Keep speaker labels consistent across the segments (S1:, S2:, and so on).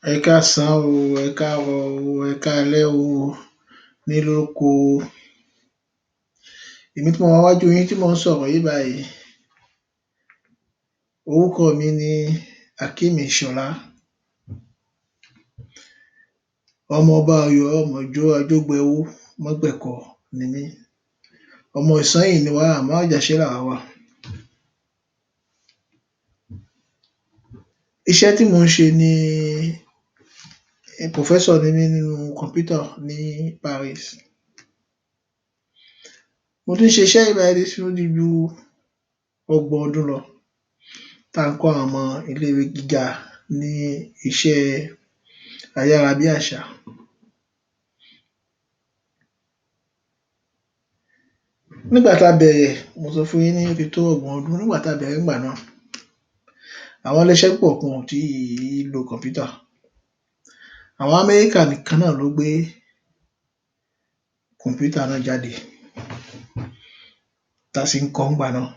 S1: Ẹ káàsán o, ẹ káàárọ̀ o, ẹ káalẹ́ o nílé lóko o. Èmi tí mo wà ńwájú yín tí mò ń sọ̀rọ̀ yìí báyìí, orúkọ mi ni Akeem Ìṣọ̀lá. Ọmọ ọba Ọ̀yọ́ ọmọ Ajógẹwú mọ́gbẹ̀kọ ni mí. Ọmọ Ìsẹ́yìn ni wá àmọ́ Àjàṣẹ́ làwa wà. Iṣẹ́ tí mò ń ṣe ni professor ni mí nínú kọ̀mpútà ní Paris. Mo tí ń ṣiṣẹ́ yìí báyìí nísìnyí ó ti ju ọgbọ̀n ọdún lọ tá ń kọ́ àwọn ọmọ ilé ìwé gíga ní iṣẹ́ ayárabíàṣá. Nígbà tá bẹ̀rẹ̀ mo sọ fún yín ó ti tó ọgbọ̀n ọdún nígbà tá bẹ̀rẹ̀ nígbà náà àwọn ilé iṣẹ́ púpọ̀ wọn ò tíì lo kọ̀mpútà. Àwọn Amẹ́ríkà nìkan náà ló gbé kọ̀mpútà náà jáde tá sì ń kọ́ ńgbà náà.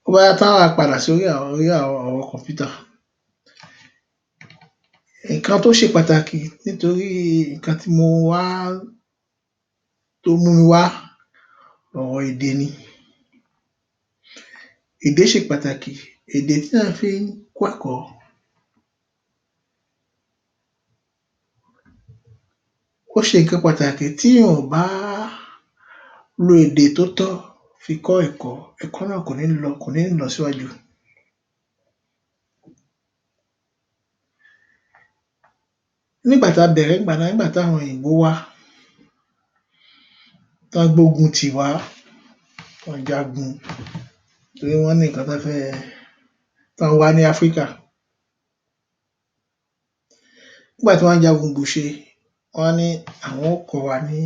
S1: Ó wá yá tá wá padà sórí ọ̀rọ̀ kọ̀mpútà. Nǹkan tó ṣe pàtàkì nítorí nǹkan tí mo wá tó mú mi wá ọ̀rọ̀ èdè ni. Èdè ṣe pàtàkì èdè téyàn fí ń kẹ́kọ̀ọ́. Ó ṣe nǹkan pàtàkì tíyàn ò bá lo èdè tó tọ́ fi kọ́ ẹ̀kọ́ ẹ̀kọ́ náà kò ní lọ kò ní nílọsíwájú. Nígbà tá bẹ̀rẹ̀ ńgbà náà nígbà táwọn òyìnbó wá tán gbógun tì wá tán jagun torí wọ́n ní nǹkan tán fẹ́ tán wá ní Áfríkà. Nígbà tí wọ́n jagun bùṣe wọ́n ní àwọn ó kọ́ wa ní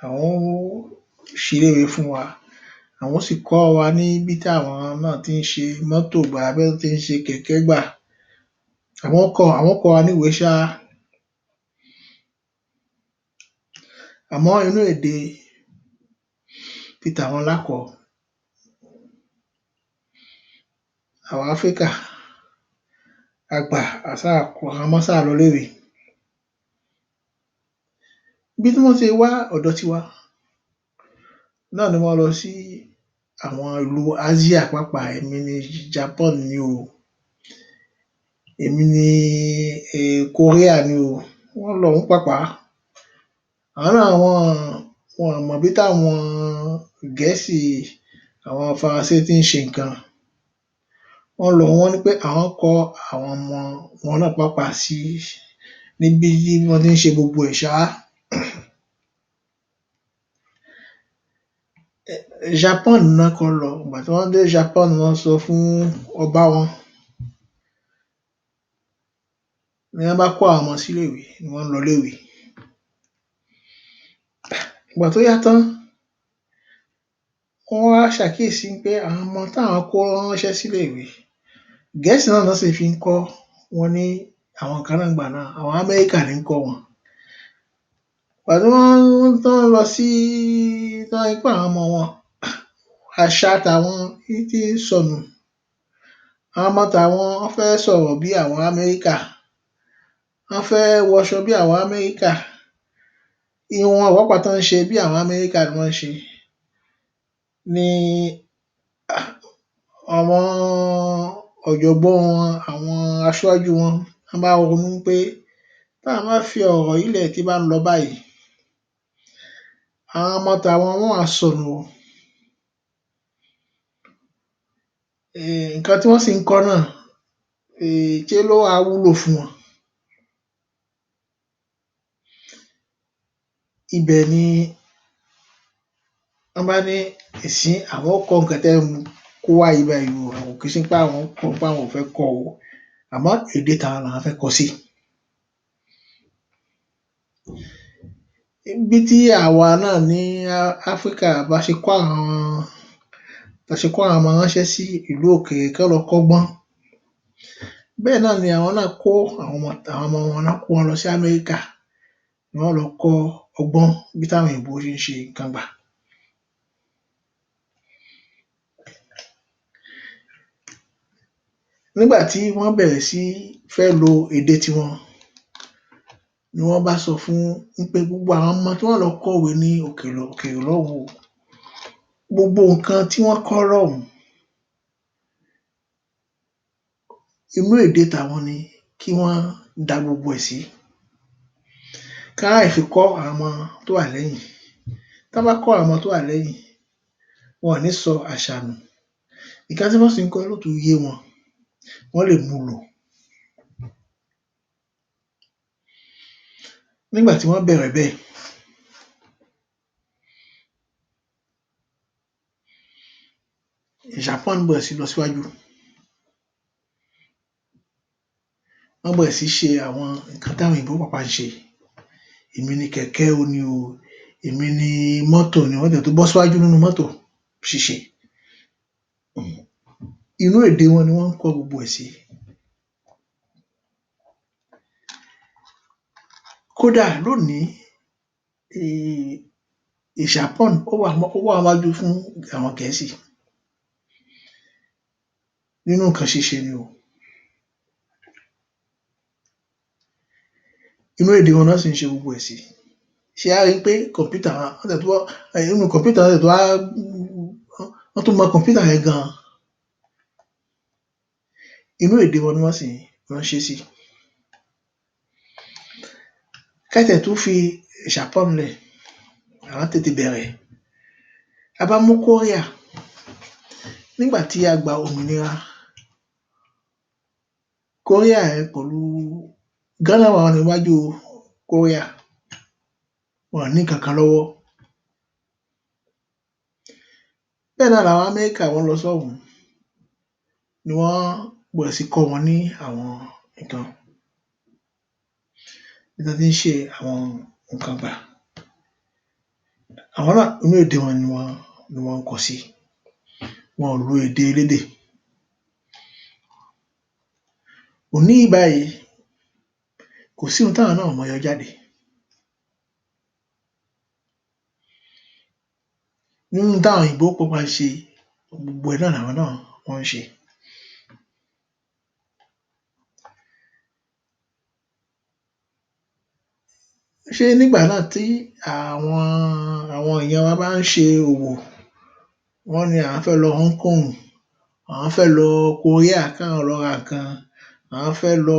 S1: àwọn ó ṣe fún wa àwọn ó sì kọ́ wa ní bí táwọn náà tí ń ṣe mọ́tò gbà bán tí ń ṣe kẹ̀kẹ́ gbà. Àwọn ó kọ́ wa níwé ṣá. Àmọ́ inú èdè ti tàwọn lá kọ́. Àwọn Áfríkà a gbà a sá àwọn ọmọ sá lọ ilé ìwé. Bí wọ́n ṣe wá ọ̀dọ̀ tiwa náà ni wọ́n lọ sí àwọn ìlú Asia pàápàá èmi ni Japan ni o èmi ni Korea ni o wọ́n lọ ọ̀hún pàápàá. Àwọn náà wọn mọ̀ bí táwọn Gẹ̀ẹ́sì àwọn Faransé tí ń ṣe nǹkan. Wọ́n lọ wọ́n ní pé àwọn kọ́ àwọn ọmọ wọn náà pàápàá sí ní bí wọ́n tí ń ṣe gbogbo ẹ̀ ṣá. Japan ná kọ́ lọ ìgbà tí wọ́n dé Japan wọ́n sọ fún ọba wọn ni wọ́n bá kó àwọn ọmọ sílé ìwé ni wọ́n ń lọ ilé ìwé. Ìgbà tó yá tán wọ́n wá ṣàkíyèsí pé àwọn ọmọ táwọn kó ránṣẹ́ sílé ìwé Gẹ̀ẹ́sì náà ná sì fí ń kọ́ wọn ní àwọn nǹkan náà ńgbà náà àwọn Amẹ́ríkà ní ń kọ́ wọn. Ìgbà tí wọ́n tán lọ sí tán rí pé àwọn ọmọ wọn àṣà tàwọn ń tí ń sọnù àwọn ọmọ tàwọn wọ́n fẹ́ sọ̀rọ̀ bí àwọn Amẹ́ríkà wọ́n fẹ́ wọṣọ bí àwọn Amẹ́ríkà irun wọn pàápàá tán ń ṣe bí àwọn Amẹ́ríkà ni wọ́n ń ṣe ni àwọn ọ̀jọ̀gbọ́n wọn àwọn aṣíwájú wọn ná bá ronú pé táwọn bá fi ọ̀rọ̀ yìí lẹ̀ tí bá ń lọ báyìí àwọn ọmọ tàwọn wọ́n wá sọnù o. Nǹkan tí wọ́n sì ń kọ́ náà ṣé ló wá wúlò fún wọn. Ibẹ̀ ni wọ́n bá ní àwọn ó kọ́ nǹkan tẹ́ ń kó wá yìí báyìí o kìí ṣe pé àwọn ò fẹ́ kọ́ o àmọ́ èdè tàwọn làwọn fẹ́ kọ́ sí. Bí tí àwa náà ní Áfríkà bá ṣe kó àwọn bá ṣe kó àwọn ọmọ ránṣẹ́ sí ìlú òkèrè kán lọ kọ́gbọ́n bẹ́ẹ̀ náà ni àwọn náà kó àwọn ọmọ wọn ná kó wọn lọ sí Amẹ́ríkà ni wọ́n lọ kọ́ ọgbọ́n bí táwọn òyìnbó ṣé ń ṣe nǹkan gbà. Nígbà tí wọ́n bẹ̀rẹ̀ sí fẹ́ lo èdè tiwọn ni wọ́n bá sọ fún wípé gbogbo àwọn ọmọ tí wọ́n lọ kọ́wé ní òkèrè lọ́hùn o, gbogbo nǹkan tí wọ́n kọ́ lọ́hùn, inú èdè tàwọn ni kí wọ́n da gbogbo ẹ̀ sí. Kán lè fi kọ́ àwọn ọmọ tó wà lẹ́yìn. Tán bá kọ́ àwọn ọmọ tó wà lẹ́yìn, wọn ò ní sọ àṣà nù. Nǹkan tí wọ́n sì ń kọ́ yó tún yé wọn, wọ́n lè mú lò. Nígbà tí wọ́n bẹ̀rẹ̀ bẹ́ẹ̀, Japan bẹ̀rẹ̀ sí lọ síwájú. Wọ́n bẹ̀rẹ̀ sí ṣe àwọn nǹkan táwọn òyìnbó pàápàá ń ṣe. Èmi ni kẹ̀kẹ́ ni o, èmi ni mọ́tò ni o, wọ́n tiẹ̀ tún bọ́ síwájú nínú mọ́tò ṣíṣe. Inú èdè wọn ni wọ́n ń kọ́ gbogbo ẹ̀ sí. Kódà lónìí, Japan ó wà ńwájú fún àwọn Gẹ̀ẹ́sì nínú nǹkan ṣíṣe ni o. Inú èdè wọn ná sì ń ṣe gbogbo ẹ̀ sí. Ṣé ẹ wá rí pé kọ̀mpútà wọ́n tiẹ̀ tún wá inú kọ̀mpútà wọ́n tiẹ̀ tún wá wọ́n tún mọ kọ̀mpútà yẹn gan. Inú èdè wọn ni wọ́n sì ná ń ṣé sí. Ká tiẹ̀ tó fi Japan lẹ̀, àwọn tètè bẹ̀rẹ̀. Ta bá mú Kóríà, nígbà tí a gba òmìnira, Kóríà yẹn pẹ̀lú Gánà wà níwájú Kóríà, wọn ní nǹkan kan lọ́wọ́. Bẹ́ẹ̀ náà làwọn Amẹ́ríkà wọ́n lọ sọ́hùn ni wọ́n bẹ̀rẹ̀ sí kọ́ wọn ní àwọn nǹkan. Níbi tán tí ń ṣe àwọn nǹkan gbà. Àwọn náà inú èdè wọn ni wọ́n kọ́ sí, wọn ò lo èdè elédè. Òní yìí báyìí kò sí ohun táwọn náà ò mọ yọ jáde. Nínú un táwọn òyìnbó pàápàá ń ṣe gbogbo ẹ̀ náà làwọn náà wọ́n ń ṣe. Ṣé nígbà náà tí àwọn èyàn wa bá ń ṣe òwò, wọ́n ní àwọn fẹ́ lọ Hong Kong, àwọn fẹ́ lọ Korea káwọn lọ ra nǹkan, àwọn fẹ́ lọ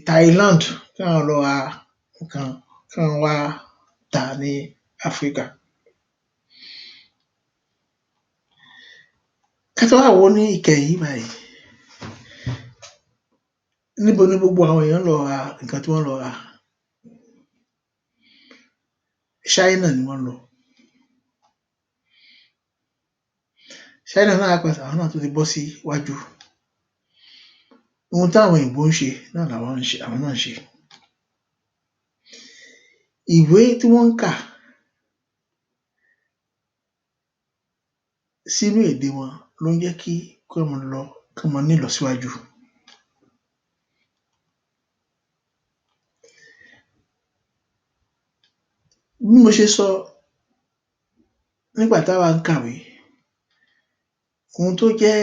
S1: Thailand káwọn lọ ra nǹkan káwọn wá tà ní Áfríkà. Ká tún wá wòó ní ìkẹyìn báyìí, níbo ni gbogbo àwọn èyàn ń lọ ra nǹkan tí wọ́n ń lọ rà? Ṣáínà ni wọ́n ń lọ. Ṣáínà náà àwọn náà tún ti bọ́ sí wájú. Ohun táwọn òyìnbó ń ṣe náà làwọn náà ń ṣe. Ìwé tí wọ́n ń kà sínú èdè wọn ló ń jẹ́ kí kán má lọ kán má nílọsíwájú. Bí mo ṣe sọ nígbà táwa ń kàwé, ohun tó jẹ́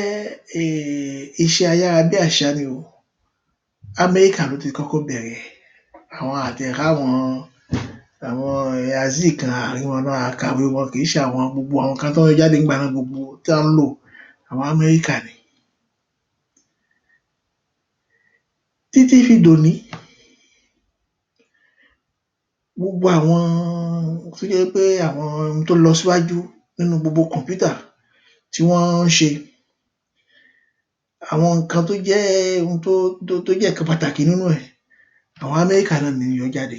S1: iṣẹ́ ayárabíàṣá ni o, Amẹ́ríkà ló ti kọ́kọ́ bẹ̀rẹ̀. Àwọn a tiẹ̀ ráwọn kan a rí wọn a kàwé wọn kìí ṣe àwọn gbogbo àwọn nǹkan tán ń yọ jáde ńgbà náà gbogbo tán ń lò àwọn Amẹ́ríkà ni. Títí fi dòní, gbogbo àwọn tó jẹ́ wípé àwọn tó lọ síwájú nínú gbogbo kọ̀mpútà tí wọ́n ń ṣe, àwọn nǹkan tó jẹ́ ohun tó jẹ́ nǹkan pàtàkì nínú ẹ̀, àwọn Amẹ́ríkà náà ní ń yọ́ jáde.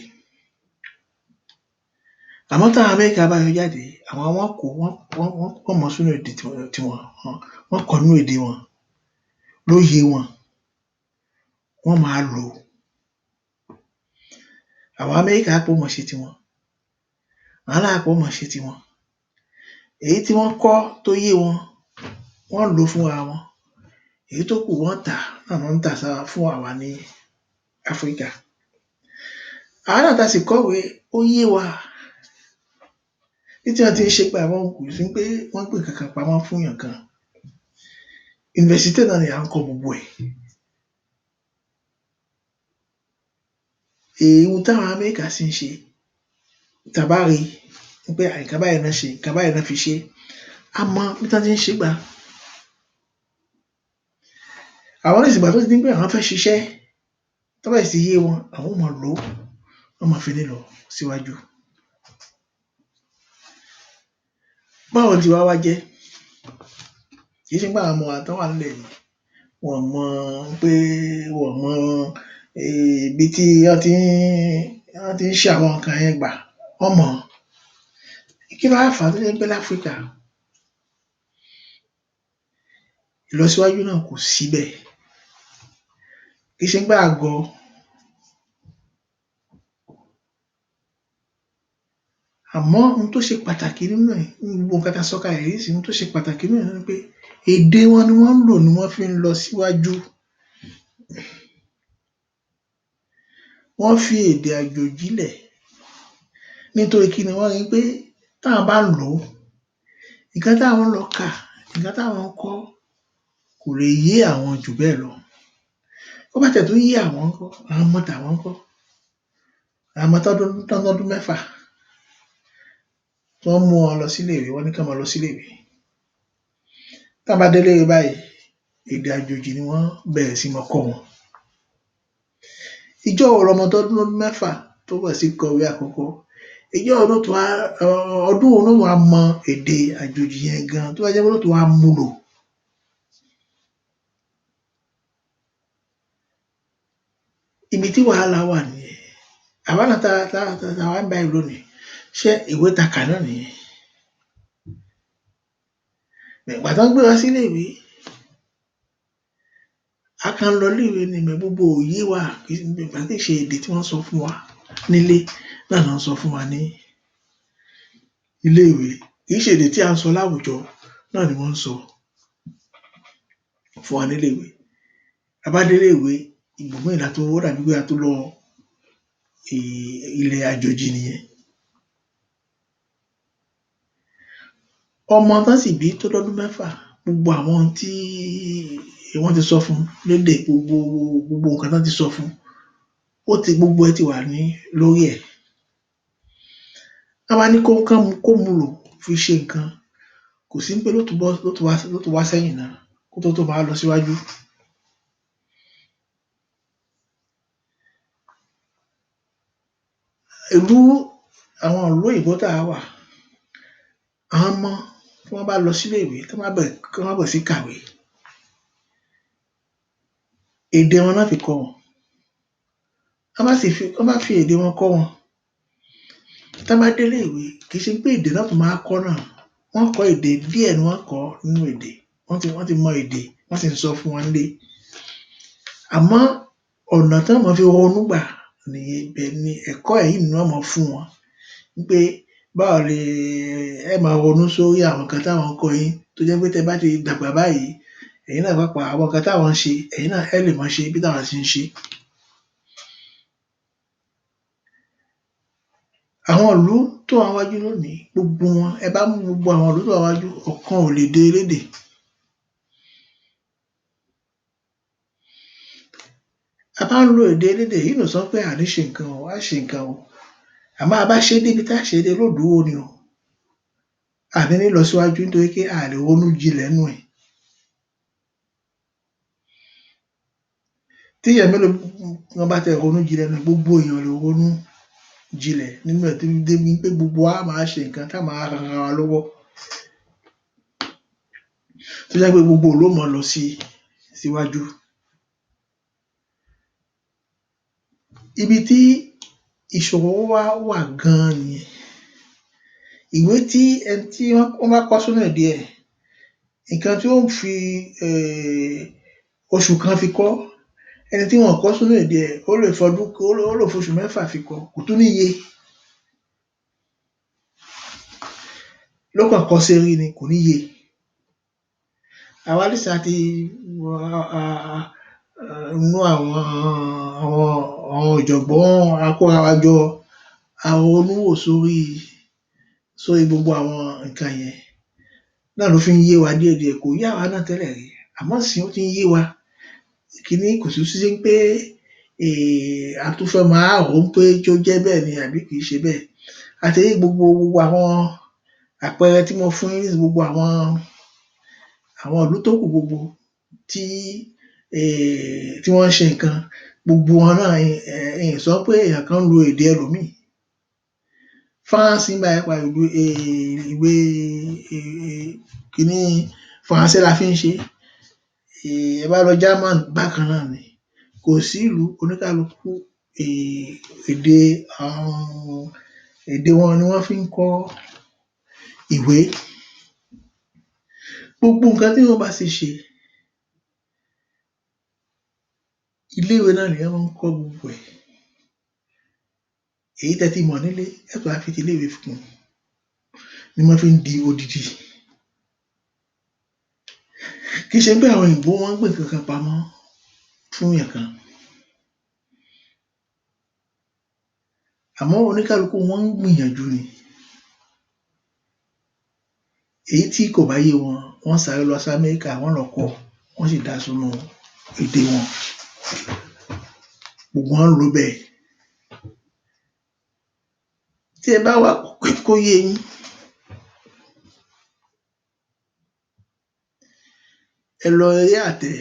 S1: Àmọ́ táwọn Amẹ́ríkà bá yọ́ jáde, àwọn wọ́n kòó wọ́n mọ́ sínú èdè tiwọn wọ́n kọ́ nínú èdè wọn lóye wọn, wọ́n má lòó. Àwọn Amẹ́ríkà á pé wọ́n ṣe tiwọn, àwọn náà á pé wọ́n ṣe tiwọn. Èyí tí wọ́n kọ́ tó yé wọn, wọ́n lòó fúnra wọn, èyí tó kù wọ́n tàá náà ná ń tà fún àwa ní Áfríkà. Àwa náà tá sì kọ́wèé ó yé wa ní tí wọ́n tí ń ṣe kò sí pé wọ́n gbé nǹkan kan pamọ́ fún èyàn kan. Yunifásítì náà ni à ń kọ́ gbogbo ẹ̀. Èyí táwọn Amẹ́ríkà sì ń ṣe, tá bá rí pé nǹkan báyìí ná ṣe, nǹkan báyìí ná fi ṣé, á mọ bí tán tí ń ṣé gbà. Àwọn nísìnyí, ìgbà tó ti di pé àwọn fẹ́ ṣiṣẹ́, tó bá sì ti yé wọn, àwọn ó máa lò ó, wọ́n máa fi ní lọ síwájú. Báwo ni tiwa wá jẹ́? Kìí ṣe pé àwọn ọmọ wa tán wà ńlẹ̀ yìí, wọn mọ pé wọn mọ ibi tí wọ́n ti ń ṣe àwọn nǹkan yẹn gbà, wọ́n mọ̀. Kí ló wá fà á tó jẹ́ pé l'Áfríkà, ìlọsíwájú náà kò síbẹ̀? Kìí ṣe pé a gọ̀. Àmọ́ ohun tó ṣe pàtàkì nínú ẹ̀, nínú gbogbo nǹkan tá sọ kalẹ̀ yìí nísìnyí, ohun tó ṣe pàtàkì nínú ẹ̀ ni pé èdè wọn ni wọ́n ń lò ni wọ́n fi ń lọ síwájú. Wọ́n fi èdè àjòjì lẹ̀ nítorí kíni? Wọ́n rí pé táwọn bá lò ó, nǹkan táwọn lọ kà, nǹkan táwọn kọ́ kò lè yé àwọn jù bẹ́ẹ̀ lọ. Bó bá tiẹ̀ tún yé àwọn ńkọ́? Àwọn ọmọ tàwọn ńkọ́? Àwọn ọmọ tán lọ́dún mẹ́fà, wọ́n mú wọn lọ sílé ìwé, wọ́n ní kán máa lọ sílé ìwé. Tán bá délé ìwé báyìí, èdè àjòjì ni wọ́n bẹ̀rẹ̀ sí máa kọ́ wọn. Ijọ́ wo lọmọ tó lọ́dún mẹ́fà tó bẹ̀rẹ̀ sí kọ̀wé àkọ́kọ́? Ijọ́ wo ló tún wá, ọdún wo ló wá mọ èdè àjòjì yẹn gan tó wá jẹ́ pé yó tún wá mú lò? Ibi tí wàhálà wà nìyẹn. Àwa náà tá tá tá wà ńbẹ̀ báyìí lónìí, ṣé ìwé ta kà náà nìyẹn? Ìgbà tán gbé wa sílé ìwé, a kàn ń lọ ilé ìwé ni gbogbo ẹ̀ ò yé wa, ìgbà tí è ṣe èdè tí wọ́n sọ fún wa nílé náà ná sọ fún wa ní ilé ìwé. Kìí ṣe èdè tí à ń sọ láwùjọ náà ni wọ́n ń sọ fún wa nílé ìwé. Ta bá délé ìwé, ibòmíì la tún, ó dàbí pé a tún lọ ilẹ̀ àjòjì nìyẹn. Ọmọ tán sì bí tó lọ́dún mẹ́fà, gbogbo àwọn tí wọ́n ti sọ fún lédè, gbogbo gbogbo nǹkan tán ti sọ fún, ó ti gbogbo ẹ̀ ti wà ní lórí ẹ̀. Tán bá ní kó kán kó mú lò fi ṣe nǹkan, kò sí pé yó tún wá sẹ́yìn ná kó tó tún máa wá lọ síwájú. Ìlú, àwọn ìlú òyìnbó tá wà, àwọn ọmọ tí wọ́n bá lọ sílé ìwé, tán bá bẹ̀rẹ̀ sí kàwé, èdè wọn ná fi kọ́ wọn. Tán bá sì fi, tán bá fi èdè wọn kọ́ wọn, tán bá délé ìwé, kìí ṣe pé èdè ná tún máa wá kọ́ náà, wọ́n kọ́ èdè, díẹ̀ ni wọ́n kọ́ nínú èdè. Wọ́n ti mọ èdè, wọ́n sì ń sọ́ fún wọn ńlé. Àmọ́ ọ̀nà tán máa fi ronú gbà ní ibẹ̀ ni ẹ̀kọ́ yìí ni wọ́n máa fún wọn wípé báwo ni ẹ́ máa ronú sórí àwọn nǹkan táwọn ń kọ́ yín tó jẹ́ pé tẹ́ bá ti dàgbà báyìí, ẹ̀yin náà pàápàá àwọn nǹkan táwọn ń ṣe, ẹ̀yin náà ẹ́ lè máa ṣe bí táwọn ṣe ń ṣé. Àwọn ìlú tó wà ńwájú lónìí, gbogbo wọn, ẹ bá mú gbogbo àwọn ìlú tó wà ńwájú, ọ̀kan ò lèdè elédè. Tá bá ń lo èdè elédè, èyí ò sọ pé à ní ṣe nǹkan o, á ṣe nǹkan o. Àmọ́ a bá ṣé débi tá ṣé dé yóò dúró ni o. À ní nílọsíwájú nítorí pé a lè ronú jinlẹ̀ nínú ẹ̀. Téyàn mélòó kan bá tiẹ̀ ronú jinlẹ̀ nínú ẹ̀, gbogbo èyàn ò lè ronú jinlẹ̀ nínú ẹ̀ débi pé gbogbo wa á máa ṣe nǹkan tá máa ran ara wa lọ́wọ́. Tó jẹ́ pé gbogbo ìlú ó máa lọ sí síwájú. Ibi tí ìṣòro wá wà gan nìyẹn. Ìwé tí ẹni tí wọ́n bá kọ́ sínú èdè ẹ̀, nǹkan tí ó fi oṣù kan fi kọ́, ẹni tí wọn kọ́ sínú èdè ẹ̀, ó lè fọdún, ó lè foṣù mẹ́fà fi kọ́, kò tún ní yé. Yó kàn kọ́ sérí ni, kò ní yé. Àwa nísìnyí a ti nínú àwọn ọ̀jọ̀gbọ́n, a kóra wa jọ, a ronú wò sórí sórí gbogbo àwọn nǹkan yẹn. Náà ló fí ń yé wa díẹ̀ díẹ̀, kò yé àwa náà tẹ́lẹ̀ rí. Àmọ́ ńsìnyí ó tí ń yé wa. Kiní kò tún sí pé a tún fẹ́ má wá rò ó pé ṣó jẹ́ bẹ́ẹ̀ ni àbí kìí ṣe bẹ́ẹ̀. A ti rí gbogbo àwọn àpẹrẹ tí mo fún yín nísìyí gbogbo àwọn ìlú tó kù gbogbo tí wọ́n ń ṣe nǹkan gbogbo wọn náà in sọ pé èyàn kan ń lo èdè ẹlòmíì. France ńgbà yẹn ìwé kiní Faransé la fí ń ṣé. Ẹ bá lọ German bákan náà ni. Kò sí ìlú oníkálukú èdè èdè wọn ni wọ́n fí ń kọ́ ìwé. Gbogbo nǹkan téyàn ó bá sì ṣe ilé ìwé náà lèyàn má ń kọ́ gbogbo ẹ̀. Èyí tẹ́ ti mọ̀ nílé ẹ́ tún wá fi tilé ìwé kún ní mọ́ fí ń di odidi. Kìí ṣe pé àwọn òyìnbó wọ́n ń gbé nǹkan kan pamọ́ fún yàn kan. Àmọ́ oníkálukú wọn ń gbìyànjú ni. Èyí tí kò bá yé wọn wọ́n sáré lọ sí Amẹ́ríkà wọ́n lọ kọ́ wọ́n sì dá sínú èdè wọn. Gbogbo wọn ń lò bẹ́ẹ̀. Tí ẹ bá wá kó yé yín ẹ lọ orí àtẹ̀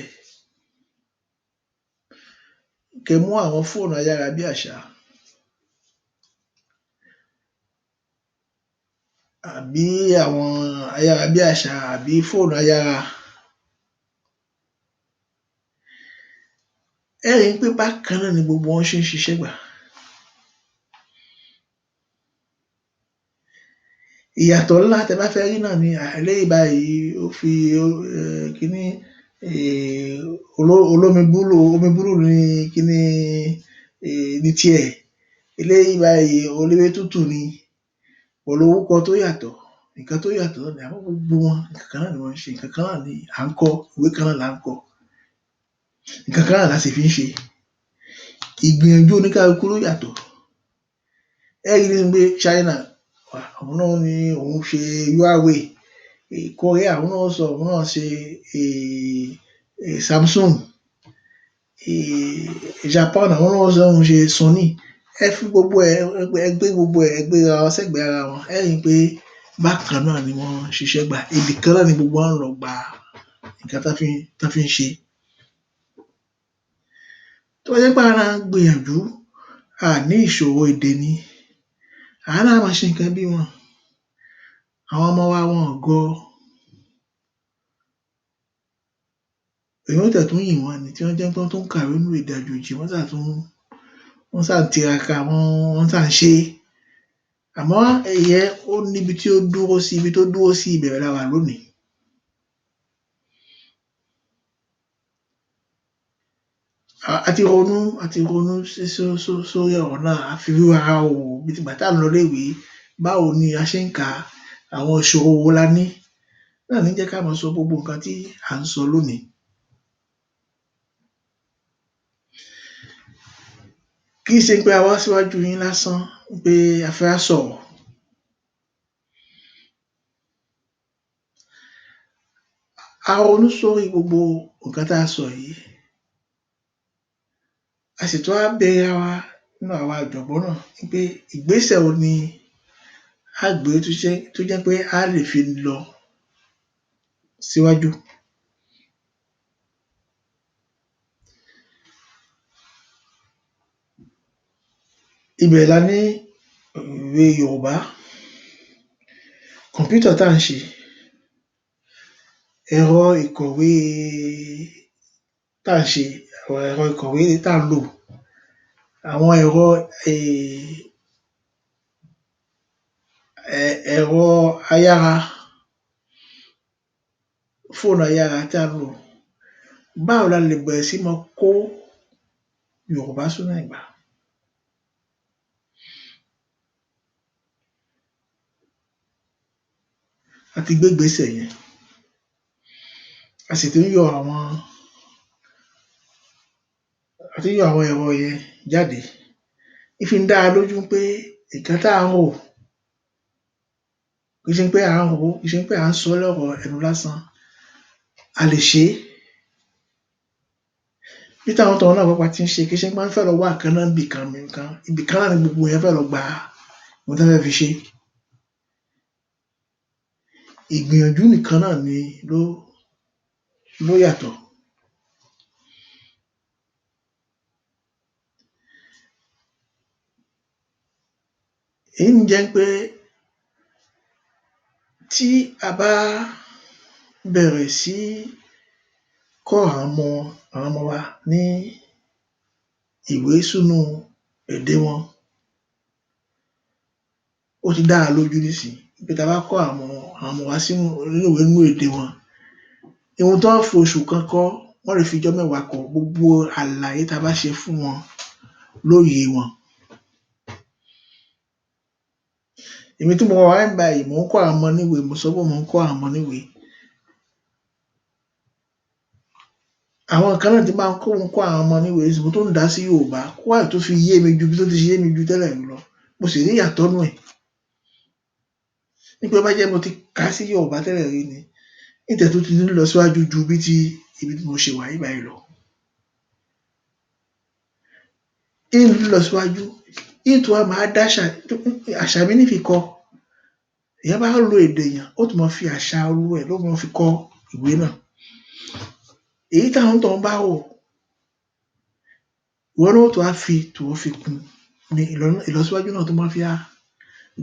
S1: kẹ́ mú àwọn fóònù ayára bí àṣá àbí àwọn ayára bí àṣá àbí fóònù ayára. Ẹ́ rí pé bákan náà ni gbogbo wọn ṣé ń ṣiṣẹ́ gbà. Ìyàtọ̀ ńlá tẹ́ bá fẹ́ rí náà ni eléyìí báyìí ó fi kiní olómi búlù omi búlù ni kiní ní tiẹ̀ eléyìí báyìí oléwé tútù ni pẹ̀lú orúkọ tó yàtọ̀ nǹkan tó yàtọ̀ náà ni àmọ́ gbogbo wọn nǹkan kan náà ni wọ́n ń ṣe nǹkan kan náà ni à ń kọ ìwé kan náà là ń kọ. Nǹkan kan náà la sì fí ń ṣe. Ìgbìyànjú oníkálukú ló yàtọ̀. Ẹ́ rí pé China àwọn náà ó ní òun ṣe Huawei Korea òun náà ó sọ òun náà ṣe Samsung Japan àwọn náà ó sọ pé àwọn ṣe Sony. Ẹ fi gbogbo ẹ̀ ẹ gbé gbogbo ẹ̀ ẹ gbé sẹ́gbẹ̀ ara wọn ẹ́ rí pé bákan náà ni wọ́n ń ṣiṣẹ́ gbà ibìkan náà ni gbogbo wọn ń lọ gba nǹkan tán fí ń ṣé. Tó bá jẹ́ pé àwa náà gbìyànjú a ní ìṣòro èdè ni àwa náà á má ṣe nǹkan bí wọn. Àwọn ọmọ wa wọn gọ̀ èyàn ó tiẹ̀ tún yìn wọ́n ni tí ó jẹ́ pé wọ́n tún kàwé nínú èdè àjòjì wọ́n sá tún wọ́n sá ń tiraka wọ́n sá ń ṣé. Àmọ́ ìyẹn ó níbi tí ó dúró sí ibi tó dúró sí ibẹ̀ la wà lónìí. A ti ronú a ti ronú sórí ọ̀rọ̀ náà a fi ara wa wò ìgbà tá ń lọ ilé ìwé báwo ni a ṣé ń kàá àwọn ìṣòro wo la ní náà ní jẹ́ ká má sọ gbogbo nǹkan tí à ń sọ lónìí. Kìí ṣe pé a wá síwájú yín lásán pé a fẹ́ wá sọ̀rọ̀. A ronú sórí gbogbo nǹkan tá sọ yìí. A sì tún wá bira wa nínú àwa ọ̀jọ̀gbọ́n náà wípé ìgbésẹ̀ wo ni á gbé tó jẹ́ pé á lè fi lọ síwájú. Ibẹ̀ la ní ìwé Yorùbá kọ̀mpútà tá ń ṣe ẹ̀rọ ìkọ̀wé tá ń ṣe ẹ̀rọ ìkọ̀wé tá ń lò àwọn ẹ̀rọ ẹ̀rọ ayára fóònù ayára tá ń lò. Báwo la lè bẹ̀rẹ̀ sí má kó Yorùbá sínú ẹ̀ gbà. A ti gbégbèsẹ̀ yẹn a sì tí ń yọ àwọn a tí ń yọ àwọn ẹ̀rọ yẹn jáde. Ń fí ń dá wa lójú pé nǹkan tá ń rò kìí ṣe pé à ń rò kìí ṣe pé à ń sọ́ lọ́rọ̀ ẹnu lásán a lè ṣé. Bí táwọn tọ̀hún náà pàápàá tí ń ṣe, kì í ṣe pé wọ́n fẹ́ lọ wá nǹkan náà níbìkan ibìkan náà ni gbogbo yẹn fẹ́ lọ gbà ohun tán fẹ́ fi ṣe. Ìgbìyànjú nìkan náà ni ló yàtọ̀. Èyí ń jẹ́ pé tí a bá bẹ̀rẹ̀ sí kọ́ àwọn ọmọ wa ní ìwé sínú èdè wọn, ó ti dá wa lójú nísìnyí pé tá bá kọ́ àwọn ọmọ wa sínú ìwé nínú èdè wọn, ohun tán foṣù kan kọ́, wọ́n lè fijọ́ mẹ́wàá kọ́, gbogbo àlàyé tá bá ṣe fún wọn ló yé wọn. Èmi tí mo wà níbí báyìí, mò ń kọ́ àwọn ọmọ níwèé, mo sọ pé mò ń kọ́ àwọn ọmọ níwèé. Àwọn nǹkan náà tí n bá ń kọ́ àwọn ọmọ níwèé nísìnyí, mo tún ń dà á sí Yorùbá kó wá lè tún fi yé mi ju bí ó ti ṣe yé mi ju tẹ́lẹ̀ lọ. Mo sì rí ìyàtọ̀ nínú ẹ̀. Ní pé tó bá jẹ́ mo ti kà á sí Yorùbá tẹ́lẹ̀ rí ni, ń tiẹ̀ tún ti ní ìlọsíwájú ju bí ti ibi tí mo ṣe wà yìí báyìí lọ. Ń nílọsíwájú, ń tún wá máa dáṣà, àṣà mi ní ń fi kọ́. Èyàn bá lo èdè èyàn, ó tún máa fi àṣà olúwa ẹ̀ ló máa fi kọ ìwé náà. Èyí táwọn onítọ̀hún bá rò, ìwọ náà ó tún wá fi tìwọ fi kún ni ìlọsíwájú náà tún má fi wá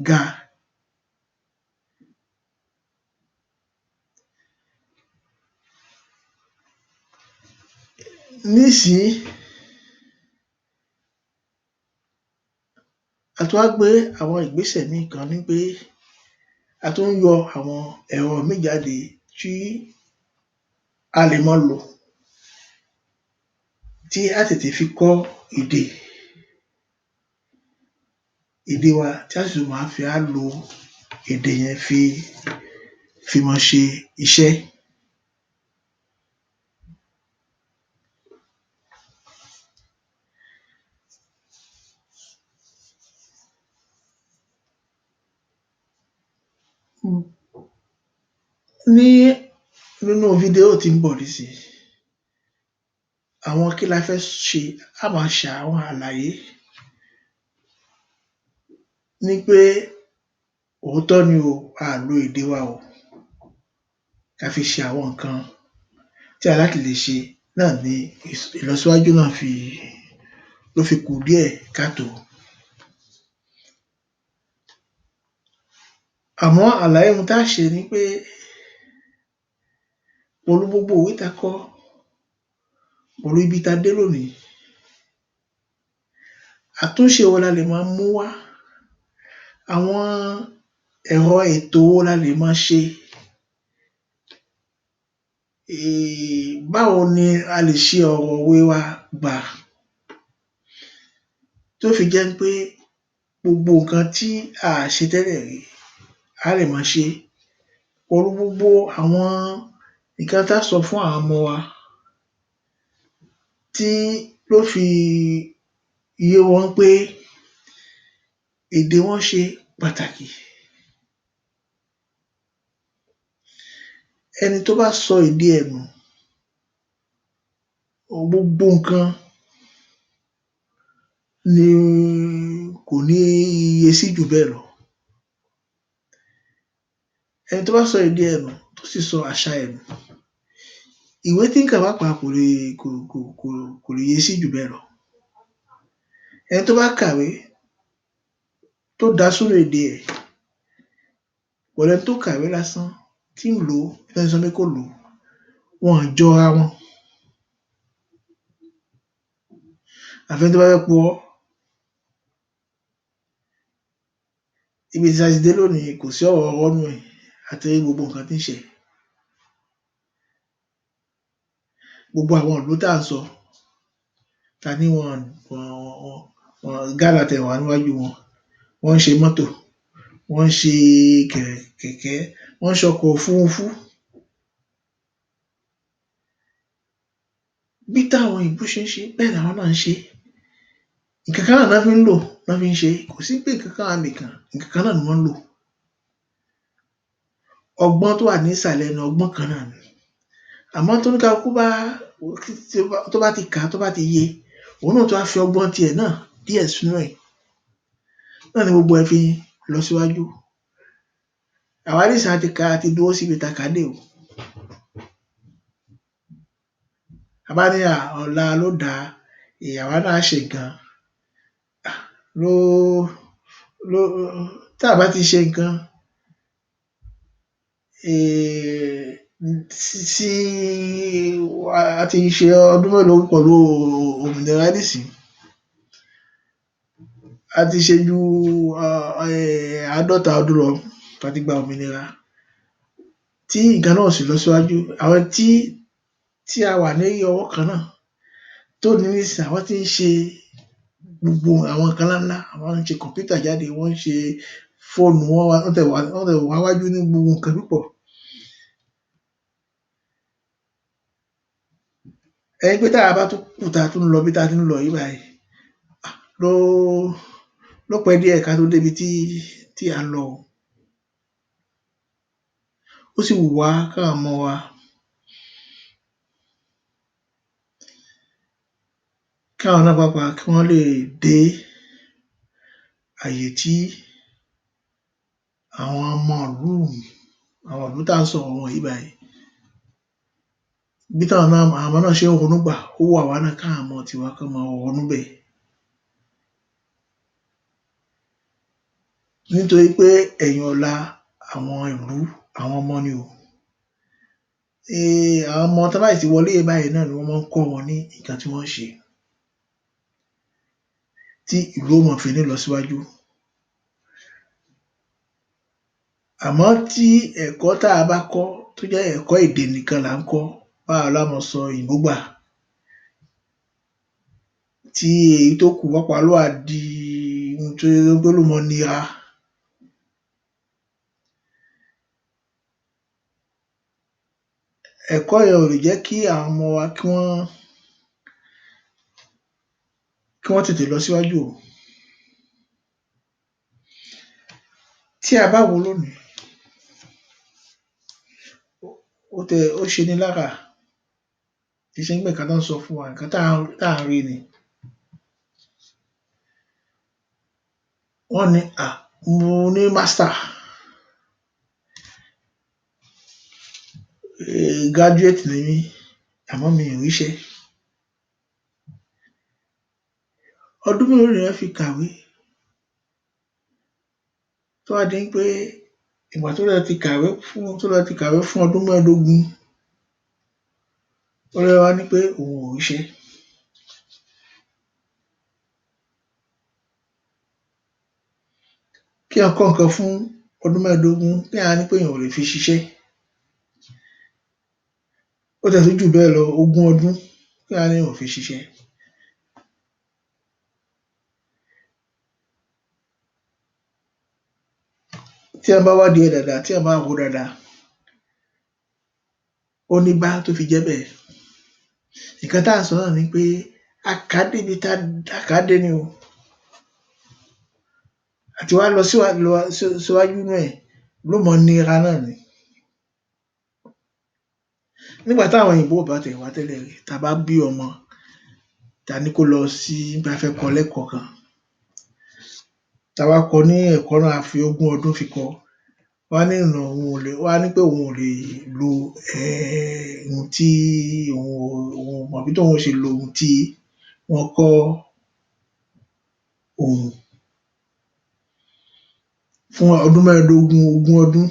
S1: ga. Nísìnyí, a tún wá gbé àwọn ìgbésẹ̀ míì kan ní pé a tún ń yọ àwọn ẹ̀rọ míì jáde tí a lè máa lò tí á tètè fi kọ́ èdè èdè wa tí á sì tún ma fi wá lo èdè yẹn fi ma ṣe iṣẹ́. Ní nínú fídíò tí ń bọ̀ nísìyí, àwọn kí la fẹ́ ṣe, á ma ṣàwọn àlàyé ní pé òótọ́ ni o, a à lo èdè wa o, ká fi ṣe àwọn nǹkan tí a láti lè ṣe náà ni ìlọsíwájú náà fi ló fi kù díẹ̀ káàtó. Àmọ́ àlàyé ohun tá ṣe ni pé pẹ̀lú gbogbo ìwé tá kọ, pẹ̀lú ibi tá dé lónìí, àtúnṣe wo la lè ma mú wá, àwọn ẹ̀rọ ètò wo la lè ma ṣe, báwo ni a lè ṣe ọ̀rọ̀ ìwé wa gbà tó fi jẹ́ ń pé gbogbo nǹkan tí à ṣe tẹ́lẹ̀ rí á lè ma ṣé. Pẹ̀lú gbogbo àwọn nǹkan tá sọ fún àwọn ọmọ wa tí ó fi yé wọn pé èdè wọn ṣe pàtàkì. Ẹni tó bá sọ èdè ẹ̀ nù, gbogbo nǹkan ni kò ní yé sí jù bẹ́ẹ̀ lọ. Ẹni tó bá sọ èdè ẹ̀ nù tó sì sọ àṣà ẹ̀ nù, ìwé tí ń kà pàápàá kò lè kò lè yé sí jù bẹ́ẹ̀ lọ. Ẹni tó bá kàwé tó dàá sínú èdè ẹ̀ pẹ̀lú ẹni tó kàwé lásán tí ń lòó bí wọ́n ṣe sọ pé kó lòó, wọn jọra wọn. Àfẹni tó bá fẹ́ purọ́. Ibi tí a sì dé lónìí kò sí ọ̀rọ̀ irọ́ nínú ẹ̀, a ti rí gbogbo nǹkan tí ń ṣẹlẹ̀. Gbogbo àwọn ìlú tá ń sọ, ta ní wọn Ghana ti ẹ̀ wà níwájú wọn, wọ́n ń ṣe mọ́tò, wọ́n ń ṣe kẹ̀kẹ́, wọ́n ń ṣọkọ̀ òfurufú. Bí táwọn òyìnbó ṣe ń ṣe bẹ́ẹ̀ làwọn náà ń ṣe. Nǹkan kan náà ná fi ń lò ná fi ń ṣe, kò sí pé nǹkan kan wà níbì kan, nǹkan kan náà ni wọ́n ń lò. Ọgbọ́n tó wà nísàlẹ̀ ọgbọ́n kan náà ni. Àmọ́ tóníkálukú bá Tó bá ti kàá tó bá ti yé òun náà ó tún wá fi ọgbọ́n ti ẹ̀ náà díẹ̀ sínú ẹ̀. Náà ni gbogbo ẹ̀ fi lọ síwájú. Àwa nísìyìí a ti kàá a ti dúró síbi ta kàá dé o. Tá bá ní à ọ̀la ló da àwa náà á ṣe nǹkan ló ló tá bá ti ṣe nǹkan sí a ti ṣe ọdún mélòó pẹ̀lú òmìnira nísìyìí. A ti ṣe ju àádọ́ta ọdún lọ tá ti gba òmìnira tí nǹkan náà ò sì lọ síwájú. Àwọn tí a wà ní ọwọ́ kan náà tóní nísìyìí àwọn tí ń ṣe gbogbo àwọn nǹkan ńlá ńlá wọ́n ń ṣe kọ̀mpútà jáde wọ́n ń ṣe fóònù wọ́n tiẹ̀ wà ńwájú ní gbogbo nǹkan púpọ̀. Ẹ rí pé táwa bá tún kù tá tún lọ bí tá tún lọ yìí báyìí ló ló pẹ́ díẹ̀ ká tó débi tí à ń lọ o. Ó sì wù wá káwọn ọmọ wa káwọn náà pàápàá kí wọ́n lè dé àyè tí àwọn ọmọ ìlú àwọn ìlú tá ń sọ̀rọ̀ wọn yìí báyìí. Bí táwọn náà àwọn ọmọ náà ṣé ń ronú gbà ó wù àwa náà káwọn ọmọ tiwa kán má ronú bẹ́ẹ̀. Nítorípé ẹ̀yìn ọ̀la àwọn ìlú àwọn ọmọ ni o. Àwọn ọmọ tán bá sì ti wọlé yìí báyìí náà ni wọ́n mọ́ ń kọ́ wọn ní nǹkan tí wọ́n ń ṣe tí ìlú ó má fi nílọsíwájú. Àmọ́ tí ẹ̀kọ́ tá bá kọ́ tó jẹ́ ẹ̀kọ́ èdè nìkan là ń kọ́ báwa lá má sọ òyìnbó gbà tí èyí tó kù pàápàá ló wá di n tó mọ́ nira. Ẹ̀kọ́ yẹn ò lè jẹ́ kí àwọn ọmọ wa kí wọ́n tètè lọ síwájú o. Tí a bá wòó lónìí ó ti ẹ̀ ó ṣeni lára kìí ṣe pé nǹkan tán sọ fún wa nǹkan tá ń rí ni. Wọ́n ní à mo ní master graduate ni mí àmọ́ mi ò ríṣẹ́. Ọdún mélòó lèyàn fi kàwé tó wá di wípé ìgbà tó lọ ti kàwé fún tó lọ ti kàwé fún ọdún mẹ́ẹ̀dógún ó wá nípé òun ò ríṣẹ́. Kéyàn kọ́ nǹkan fún ọdún mẹ́ẹ̀dógún kéyàn wá nípé èyàn ò lè fi ṣiṣẹ́. Ó tiẹ̀ tún jù bẹ́ẹ̀ lọ ogún ọdún kéyàn wá léyàn ò fi ṣiṣẹ́. Téyàn bá wádìí ẹ̀ dáada téyàn bá ròó dáada ó ní bá tó fi jẹ́ bẹ́ẹ̀. Nǹkan tá ń sọ náà nipé a kàá débi tá kàá dé ni o. Àti wá lọ síwájú nínú ẹ̀ yó mọ́ nira náà ni. Nígbà táwọn òyìnbó ò bá ti ẹ̀ wá tẹ́lẹ̀ rí tá bá bí ọmọ ta ní kó lọ sí pé a fẹ́ kọ́ lẹ́kọ̀ọ́ kan tá bá kọ́ ní ẹ̀kọ́ náà a fi ogún ọdún fi kọ́ ó wá ní ó wá ní pé òun ò lè lo ohun tí òun ò mọ bí tóun ó ṣe lo ohun tí wọ́n kọ́ òun. Fún ọdún mẹ́ẹ̀dógún ogún ọdún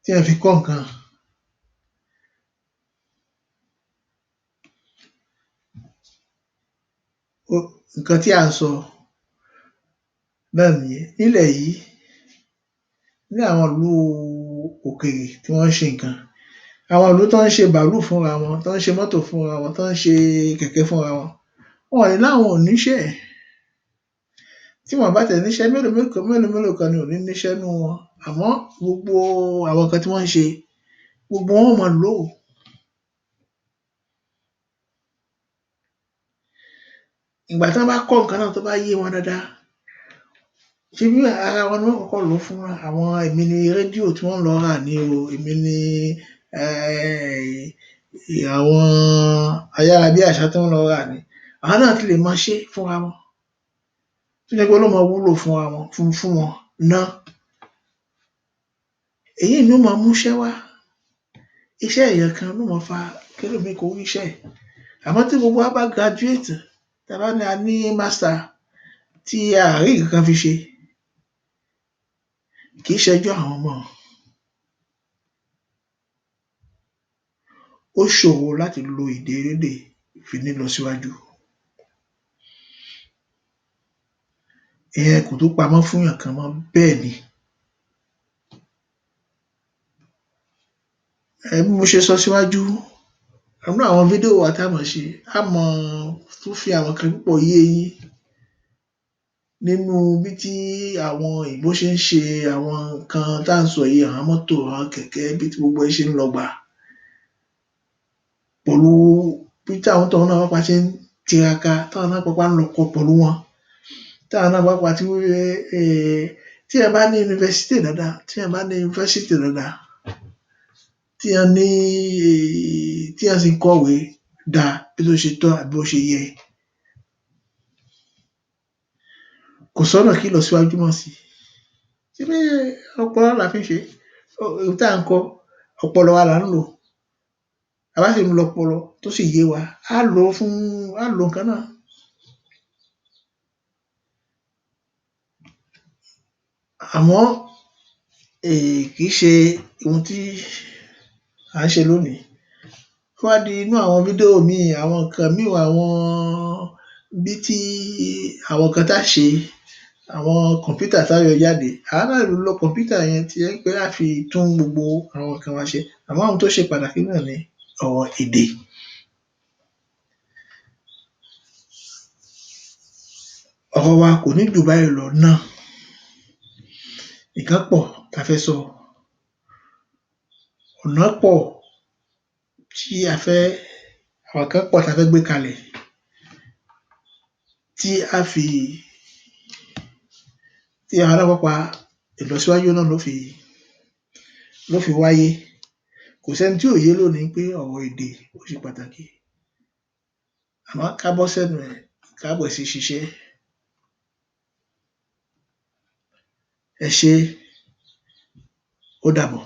S1: téyàn fi kọ́ nǹkan. Nǹkan tí à ń sọ náà nìyẹn. Nílẹ̀ yìí ní àwọn ìlú òkèrè tí wọ́n ń ṣe nǹkan àwọn ìlú tán ń ṣe bàálù fúnra wọn tán ń ṣe mọ́tò fúnra wọn tán ń ṣe kẹ̀kẹ́ fúnra wọn wọn lè láwọn ò níṣẹ́. Tí wọn bá ti ẹ̀ níṣẹ́ mélòó mélòó kan ni ò ní níṣẹ́ nínú wọn àmọ́ gbogbo àwọn nǹkan tí wọ́n ń ṣe gbogbo wọn ó mọ́ lò ó. Ìgbà tán bá kọ́ nǹkan náà tó bá yé wọn dáada ṣebí ara wọn ni wọ́n ó kọ́kọ́ lòó fún àwọn èmi ni rédíò tí wọ́n ó lọ rà ni o èmi ni Àwọn ayárabíàṣá tán lọ rà ní, àwọn náà ti lè máa ṣé fúnra wọn, tó jẹ́ pé yó máa wúlò fúnra wọn, fún wọn ná. Èyí ni ó máa múṣẹ́ wá. Iṣẹ́ èyàn kan ní ó máa fa kẹ́lòmíì kó ríṣẹ́. Àmọ́ tí gbogbo wa bá graduate, tá bá ní a ní master tí a à rí nǹkan fi ṣe, kìí ṣẹjọ́ àwọn ọmọ. Ó ṣòro láti lo èdè elédè fi nílọsíwájú. Ìyẹn kò tún pamọ́ fúnyàn kan mọ́, bẹ́ẹ̀ ni. Bí mo ṣe sọ síwájú, nínú àwọn fídíò wa tá máa ṣe, á máa tún fi àwọn nǹkan púpọ̀ yé yín nínú bí tí àwọn òyìnbó ṣe ń ṣe àwọn nǹkan tá ń sọ yìí, àwọn mọ́tò, àwọn kẹ̀kẹ́, bí tí gbogbo ẹ̀ ṣe ń lọ gbà. Pẹ̀lú bí tí àwọn tọ̀hún náà pàápàá ṣe ń tiraka, táwọn náà pàápàá ń lọkọ pẹ̀lú wọn. Táwọn náà pàápàá tí téyàn bá ní university dáadáa, téyàn bá ní university dáadáa, téyàn ní téyàn sì ń kọ̀wé dáa bí ó ṣe tọ́ àti bó ṣe yẹ. Kò sọ́nà kí ìlọsíwájú má sí. Ṣebí ọpọlọ náà la fi ń ṣé, ohun tá ń kọ́, ọpọlọ wa là ń lò. Tá bá sì ń lọpọlọ tó sì yé wa, á lòó fún, á lo nǹkan náà. Àmọ́ kìí ṣe ohun tí à ń ṣe lónìí. Tó bá di inú àwọn fídíò míì, àwọn nǹkan míì, àwọn bí tí àwọn nǹkan tá ṣe, àwọn kọ̀mpútà tá yọ jáde, àwa náà lè lo kọ̀mpútà yẹn tó jẹ́ pé á fi tún gbogbo àwọn nǹkan wa ṣe. Àmọ́ ohun tó ṣe pàtàkì náà ni ọ̀rọ̀ èdè. Ọ̀rọ̀ wa kò ní jù báyìí lọ ná. Nǹkan pọ̀ tá fẹ́ sọ, ọ̀nà pọ̀ tí a fẹ́, àwọn nǹkan pọ̀ tá fẹ́ gbé kalẹ̀ tí á fi, tí àwa náà pàápàá, ìlọsíwájú náà ló fi wáyé. Kò sẹ́ni tí ò yé lónìí pé ọ̀rọ̀ èdè ó ṣe pàtàkì. Àmọ́ ká bọ́ sẹ́nu ẹ̀, ká bẹ̀rẹ̀ sí ṣiṣẹ́. Ẹ ṣé, ó dàbọ̀.